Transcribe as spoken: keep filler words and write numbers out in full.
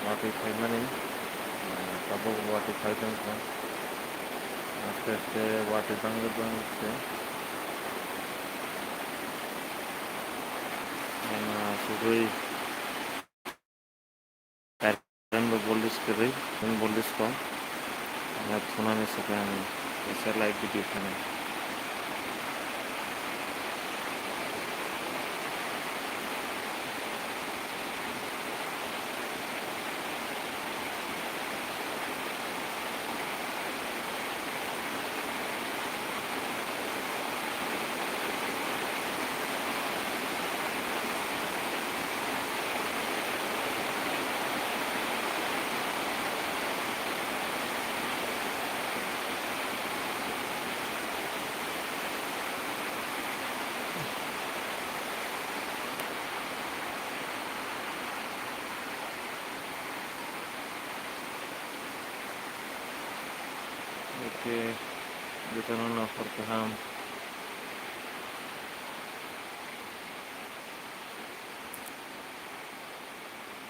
Watwi phaimani, ah, tabuk watwi phai tongkha. Aste aste watwi bangwi bangwi se. Ano sugwi current bo voltage kwrwi, voltage kok. Ano thunani swkang kaisa live video khainai. Oke, jotono no hor kaham.